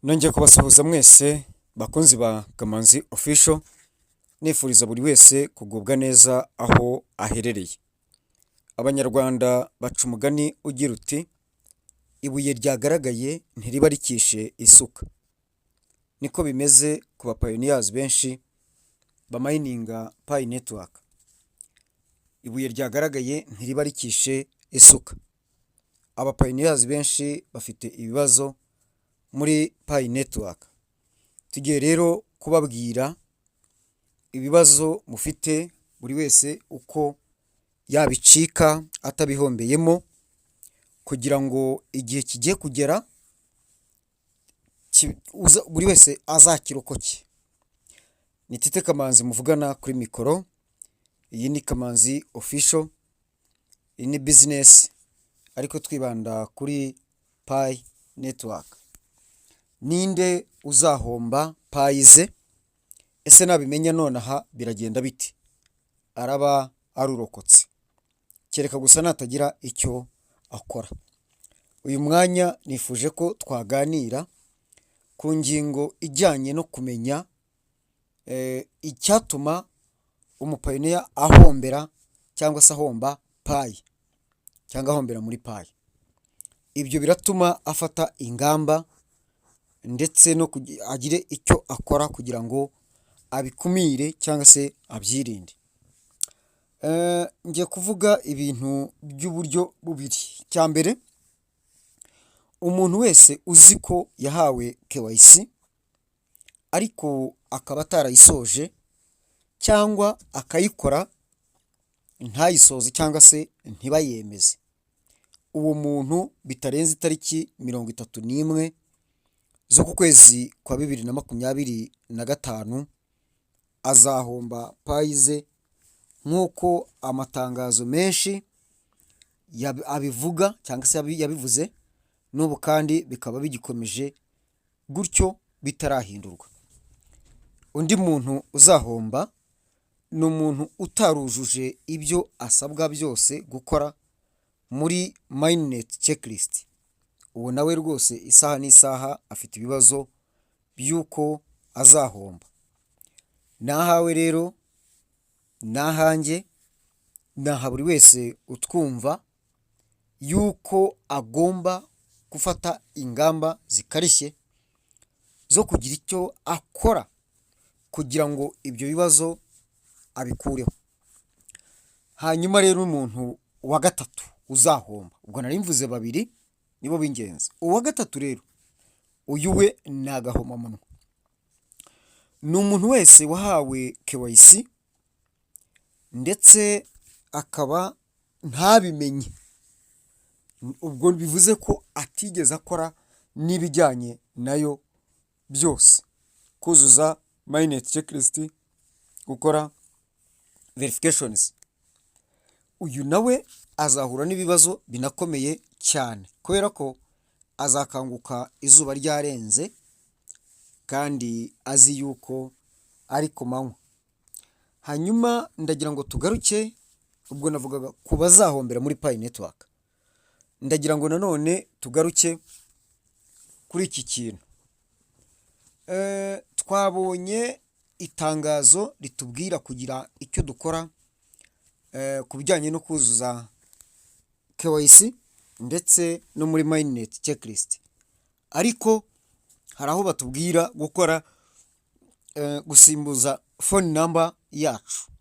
Nongeye kubasuhuza mwese bakunzi ba Kamanzi Official, nifuriza buri wese kugubwa neza aho aherereye. Abanyarwanda baca umugani ugira uti: "Ibuye ryagaragaye ntiriba rikishe isuka." Niko bimeze ku bapioneers benshi bamininga Pi Network. Ibuye ryagaragaye ntiriba rikishe isuka. Abapioneers benshi bafite ibibazo muri Pi Network. Tugiye rero kubabwira ibibazo mufite, buri wese uko yabicika atabihombeyemo, kugira ngo igihe kigiye kugera buri wese azakirokoke. Ni Tite Kamanzi muvugana kuri mikoro, iyi ni Kamanzi Official, iyi ni business ariko twibanda kuri Pi Network. Ninde uzahomba Pi ze? Ese nabimenya nonaha biragenda bite? Araba arurokotse, kereka gusa natagira icyo akora. Uyu mwanya nifuje ko twaganira ku ngingo ijyanye no kumenya icyatuma umupioneer ahombera cyangwa se ahomba Pi cyangwa ahombera muri Pi. Ibyo biratuma afata ingamba ndetse no agire icyo akora kugira ngo abikumire cyangwa se abyirinde. Ngiye kuvuga ibintu by'uburyo bubiri. Icya mbere, umuntu wese uzi ko yahawe KYC ariko akaba atarayisoje, cyangwa akayikora ntayisoze cyangwa se ntibayemeze, uwo muntu bitarenze itariki 31 z'uku kwezi kwa 2025 azahomba Pi ze, nk'uko amatangazo menshi abivuga cyangwa se yabivuze n'ubu, kandi bikaba bigikomeje gutyo bitarahindurwa. Undi muntu uzahomba ni umuntu utarujuje ibyo asabwa byose gukora muri mainnet checklist. Uwo nawe rwose isaha n'isaha afite ibibazo by'uko azahomba. Ni ahawe rero, ni ahanjye, ni aha buri wese utwumva, yuko agomba gufata ingamba zikarishye zo kugira icyo akora kugira ngo ibyo bibazo abikureho. Hanyuma rero umuntu wa gatatu uzahomba, ubwo nari mvuze babiri nibo b'ingenzi. Uwa gatatu rero, uyu we ni agahomamunwa. Ni umuntu wese wahawe KYC ndetse akaba ntabimenye. Ubwo bivuze ko atigeze akora n'ibijyanye nayo byose. Kuzuza mainnet checklist, gukora verifications. Uyu nawe azahura n'ibibazo binakomeye cyane, kubera ko azakanguka izuba ryarenze kandi azi yuko ari ku manywa. Hanyuma ndagira ngo tugaruke, ubwo navugaga ku bazahombera muri Pi Network. Ndagira ngo nanone tugaruke kuri iki kintu. Twabonye itangazo ritubwira kugira icyo dukora ku bijyanye no kuzuza KYC ndetse no muri mainnet checklist. Ariko hari aho batubwira gukora gusimbuza phone number yacu.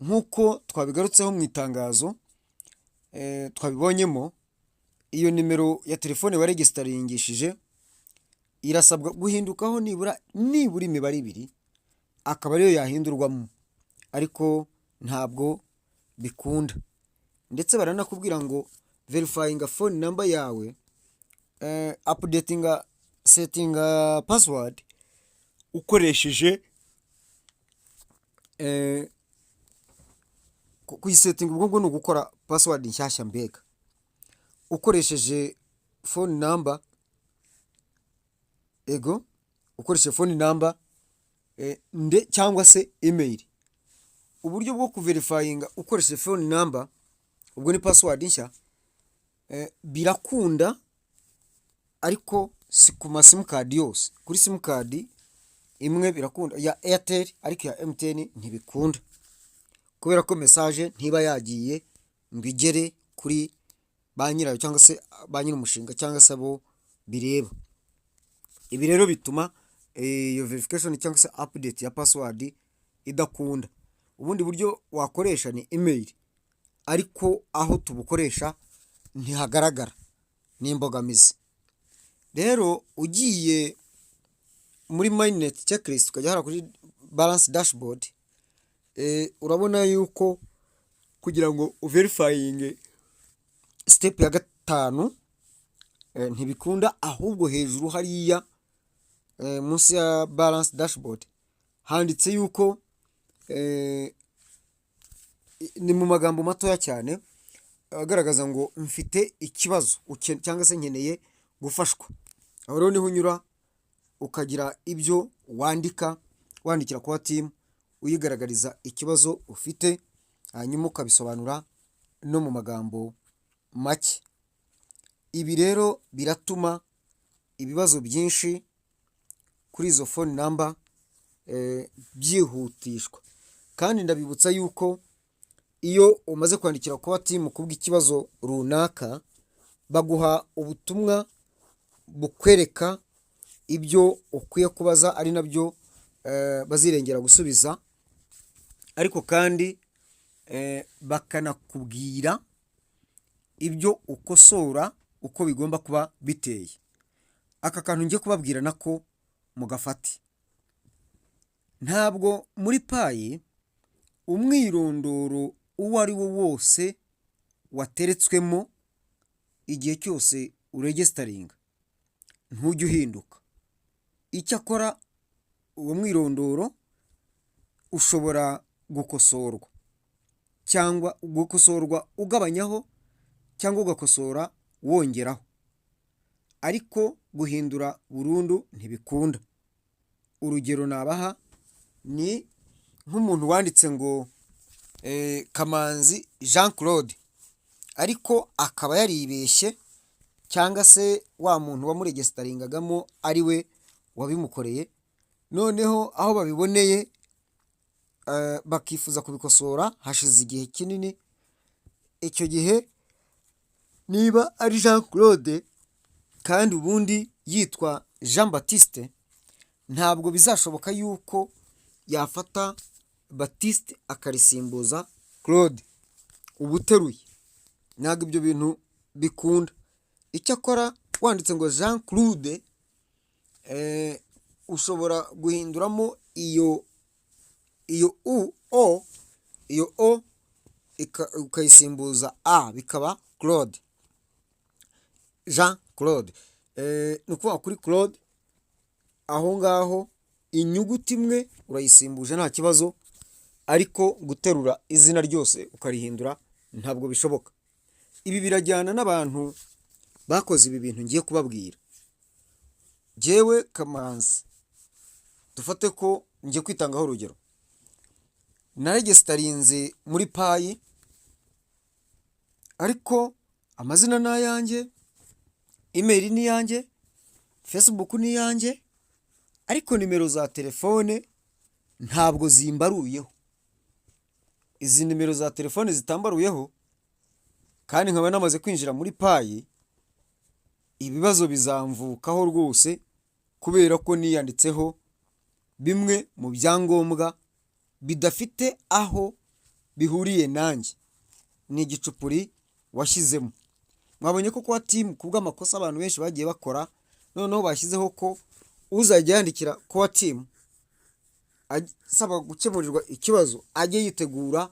Nk'uko twabigarutseho mu itangazo, twabibonyemo, iyo nimero ya telefone waregisitaringishije irasabwa guhindukaho nibura nibura imibare ibiri, akaba ariyo yahindurwamo, ariko ntabwo bikunda. Ndetse baranakubwira ngo verifyinga phone number yawe, updatinga, setinga password ukoresheje kuyisetinga, ubwo ngubwo ni ugukora password nshyashya mbega ukoresheje phone number, ego, ukoresheje phone number cyangwa se email. Uburyo bwo kuverifyinga ukoresheje phone number, ubwo ni password nshya, birakunda, ariko Si ku ma simukadi yose. Kuri simukadi imwe birakunda ya Airtel, ariko iya MTN ntibikunda, kubera ko message ntiba yagiye ngo igere kuri ba nyirayo cyangwa se ba nyir'umushinga cyangwa se abo bireba. Ibi rero bituma iyo verification cyangwa se update ya password idakunda. Ubundi buryo wakoresha ni email, ariko aho tubukoresha ntihagaragara, ni imbogamizi. Rero ugiye muri mainnet checklist, ukajya hariya kuri balance dashboard, urabona yuko kugira ngo uverifyinge step ya gatanu ntibikunda. Ahubwo hejuru hariya munsi ya balance dashboard handitse yuko ni mu magambo matoya cyane agaragaza ngo mfite ikibazo cyangwa se nkeneye gufashwa. Aho rero niho unyura ukagira ibyo wandika, wandikira core team uyigaragariza ikibazo ufite, hanyuma ukabisobanura no mu magambo make. Ibi rero biratuma ibibazo byinshi kuri izo phone number byihutishwa. Kandi ndabibutsa yuko iyo umaze kwandikira core team kubw'ikibazo runaka, baguha ubutumwa bukwereka ibyo ukwiye kubaza, ari nabyo bazirengera gusubiza, ariko kandi bakanakubwira ibyo ukosora uko bigomba kuba biteye. Aka kantu ngiye kubabwira nako mugafate. Ntabwo muri Pi umwirondoro uwo ari wo wose wateretswemo igihe cyose uregisteringa ntujya uhinduka. Icyakora uwo mwirondoro ushobora gukosorwa, cyangwa gukosorwa ugabanyaho cyangwa ugakosora wongeraho, ariko guhindura burundu ntibikunda. Urugero nabaha ni nk'umuntu wanditse ngo Kamanzi Jean Claude, ariko akaba yaribeshye cyangwa se wa muntu wamuregisteringagamo ari we wabimukoreye, noneho aho babiboneye bakifuza kubikosora hashize igihe kinini. Icyo gihe niba ari Jean Claude kandi ubundi yitwa Jean Baptiste, ntabwo bizashoboka yuko yafata Baptiste akarisimbuza Claude uba uteruye. Ntabwo ibyo bintu bikunda. Icyakora wanditse ngo Jean Claude, ushobora guhinduramo iyo u o, iyo o ukayisimbuza a, bikaba Claude, Jean Claude. Ni ukuvuga kuri Claude aho ngaho inyuguti imwe urayisimbuje nta kibazo, ariko guterura izina ryose ukarihindura ntabwo bishoboka. Ibi birajyana n'abantu bakoze ibi bintu ngiye kubabwira. Jyewe Kamanzi, dufate ko ngiye kwitangaho urugero, naregisterinze muri Pi, ariko amazina ni ayanjye, email ni iyanjye, Facebook ni iyanjye, ariko nimero za telefone ntabwo zimbaruyeho. Izi nimero za telefone zitambaruyeho kandi nkaba namaze kwinjira muri Pi, ibibazo bizamvukaho rwose, kubera ko niyanditseho bimwe mu byangombwa bidafite aho bihuriye nanjye, ni igicupuri washyizemo. Mwabonye ko core team, ku bw'amakosa abantu benshi bagiye bakora, noneho bashyizeho ko uzajya yandikira core team asaba gukemurirwa ikibazo ajye yitegura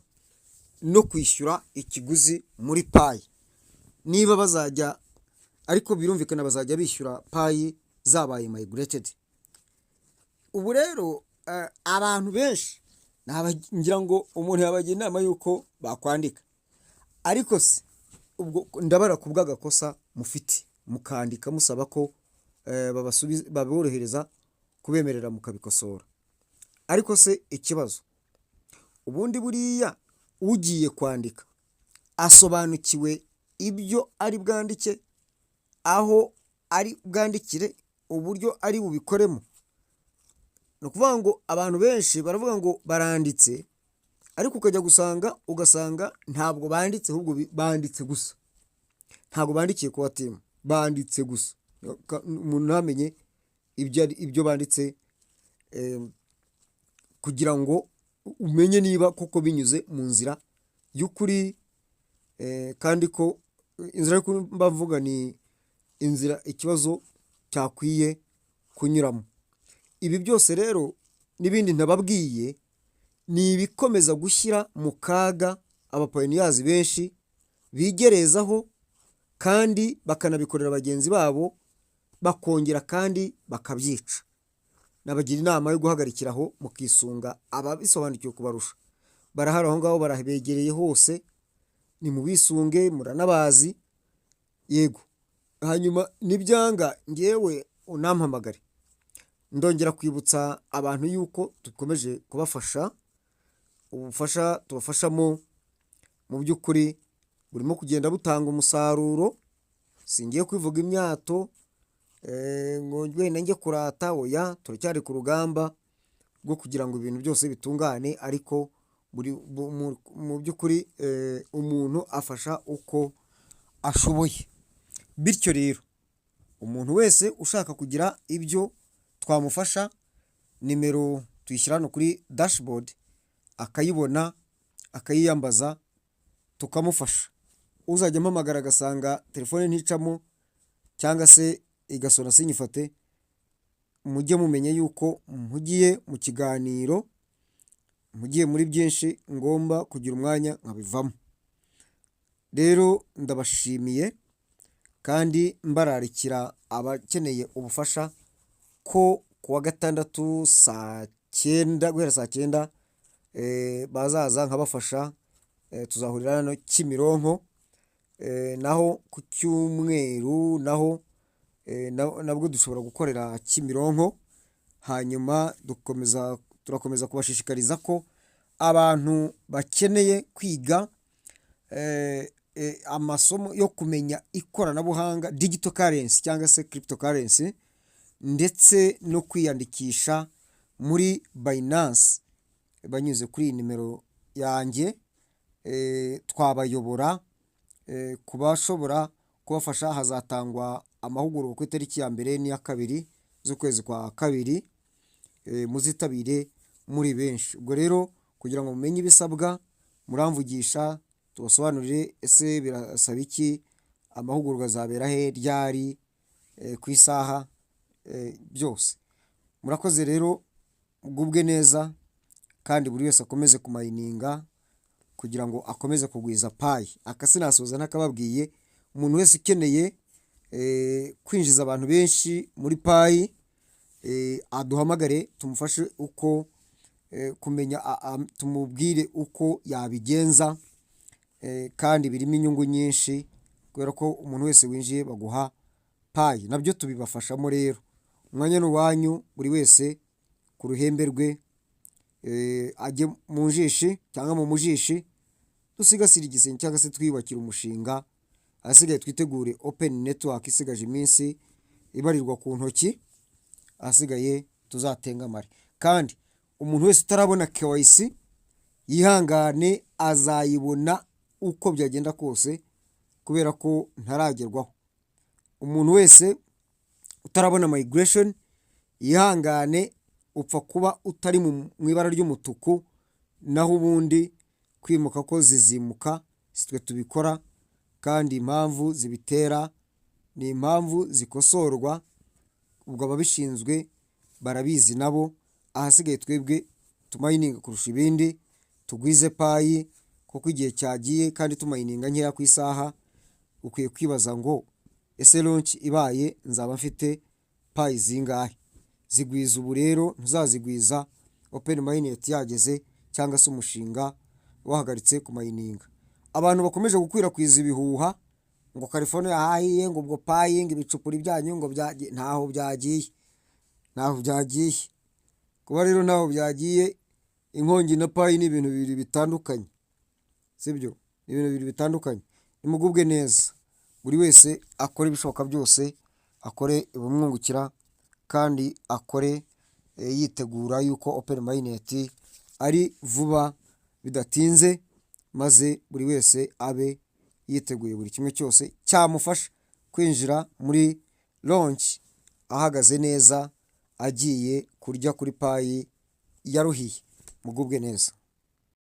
no kwishyura ikiguzi muri Pi. Niba bazajya, ariko birumvikana bazajya bishyura Pi zabaye migrated. Ubu rero abantu benshi ngira ngo umuntu yabagira inama y'uko bakwandika, ariko se ubwo ndabara ku bw'agakosa mufite mukandika musaba ko baborohereza kubemerera mukabikosora. Ariko se ikibazo, ubundi buriya ugiye kwandika asobanukiwe ibyo ari bwandike, aho ari bwandikire? uburyo ari bubikoremo. Ni ukuvuga ngo abantu benshi baravuga ngo baranditse, ariko ukajya gusanga ugasanga ntabwo banditse, ahubwo banditse gusa, ntabwo bandikiye Core Team, banditse gusa. Umuntu ntamenye ibyo banditse, kugira ngo umenye niba koko binyuze mu nzira y'ukuri, kandi ko inzira y'ukuri mba mvuga ni inzira ikibazo cyakwiye kunyuramo. Ibi byose rero n'ibindi ntababwiye ni ibikomeza gushyira mu kaga aba pioneers benshi bigerezaho, kandi bakanabikorera bagenzi babo, bakongera kandi bakabyica. Nabagira inama yo guhagarikira aho, mukisunga ababisobanukiwe kubarusha. Barahari aho ngaho, barabegereye hose, ni mubisunge, muranabazi. Yego, hanyuma nibyanga ngewe unampamagare. Ndongera kwibutsa abantu yuko dukomeje kubafasha. Ubufasha tubafashamo mu by'ukuri burimo kugenda butanga umusaruro. Singiye kwivuga imyato ngo wenda njye kurata, oya, turacyari ku rugamba rwo kugira ngo ibintu byose bitungane, ariko mu by'ukuri umuntu afasha uko ashoboye. Bityo rero umuntu wese ushaka kugira ibyo twamufasha, nimero tuyishyira hano kuri dashboard, akayibona, akayiyambaza, tukamufasha. Uzajya ampamagara agasanga telefone nticamo cyangwa se igasona sinyifate, mujye mumenya yuko mpugiye mu kiganiro, mpugiye muri byinshi, ngomba kugira umwanya nkabivamo. Rero ndabashimiye kandi mbararikira abakeneye ubufasha ko ku wa gatandatu saa 9, guhera saa 9, bazaza nkabafasha. Tuzahurira hano Kimironko. Naho ku cyumweru naho nabwo dushobora gukorera Kimironko. Hanyuma dukomeza, turakomeza kubashishikariza ko abantu bakeneye kwiga amasomo yo kumenya ikoranabuhanga, digital currency cyangwa se cryptocurrency, ndetse no kwiyandikisha muri Binance banyuze kuri iyi nimero yanjye, twabayobora ku bashobora kubafasha. Hazatangwa amahugurwa ku itariki ya 1 n'iya 2 z'ukwezi kwa kabiri, muzitabire muri benshi. Ubwo rero kugira ngo mumenye ibisabwa, muramvugisha tubasobanurire: ese birasaba iki, amahugurwa azabera he, ryari, ku isaha, byose. Murakoze rero, mugubwe neza, kandi buri wese akomeze kumayininga kugira ngo akomeze kugwiza Pi. Aka sinasoza ntakababwiye: umuntu wese ukeneye kwinjiza abantu benshi muri Pi, aduhamagare tumufashe uko kumenya, tumubwire uko yabigenza, kandi birimo inyungu nyinshi kubera ko umuntu wese winjiye baguha Pi. Nabyo tubibafashamo. Rero umwanya ni uwanyu, buri wese ku ruhembe rwe, ajye mu njishi cyangwa mu mujishi, dusigasire igisenge cyangwa se twiyubakire umushinga. Ahasigaye twitegure open network isigaje iminsi ibarirwa ku ntoki, ahasigaye tuzatengamare. Kandi umuntu wese utarabona KYC yihangane, azayibona uko byagenda kose, kubera ko ntaragerwaho. Umuntu wese utarabona migration yihangane, upfa kuba utari mu ibara ry'umutuku, naho ubundi kwimuka ko zizimuka, si twe tubikora, kandi impamvu zibitera ni impamvu zikosorwa, ubwo ababishinzwe barabizi nabo. Ahasigaye twebwe tumayininga kurusha ibindi, tugwize Pi kuko igihe cyagiye, kandi tumayininga nkeya ku isaha. Ukwiye kwibaza ngo: ese launch ibaye nzaba mfite Pi zingahe? Zigwiza ubu rero, ntuzazigwiza open mainnet yageze cyangwa se umushinga wahagaritse kumayininga. Abantu bakomeje gukwirakwiza ibihuha ngo California yahahiye, ngo ubwo Pi, ngo ibicupuri byanyu ngo byagiye, ntaho byagiye, ntaho byagiye. Kuba rero ntaho byagiye, inkongi na Pi ni ibintu bibiri bitandukanye, sibyo? Ni ibintu bibiri bitandukanye. Nimugubwe neza, buri wese akore ibishoboka byose, akore ibimwungukira. kandi akore yitegura yuko open mainnet ari vuba bidatinze, maze buri wese abe yiteguye buri kimwe cyose cyamufasha kwinjira muri launch ahagaze neza, agiye kurya kuri Pi yaruhiye. Mugubwe neza.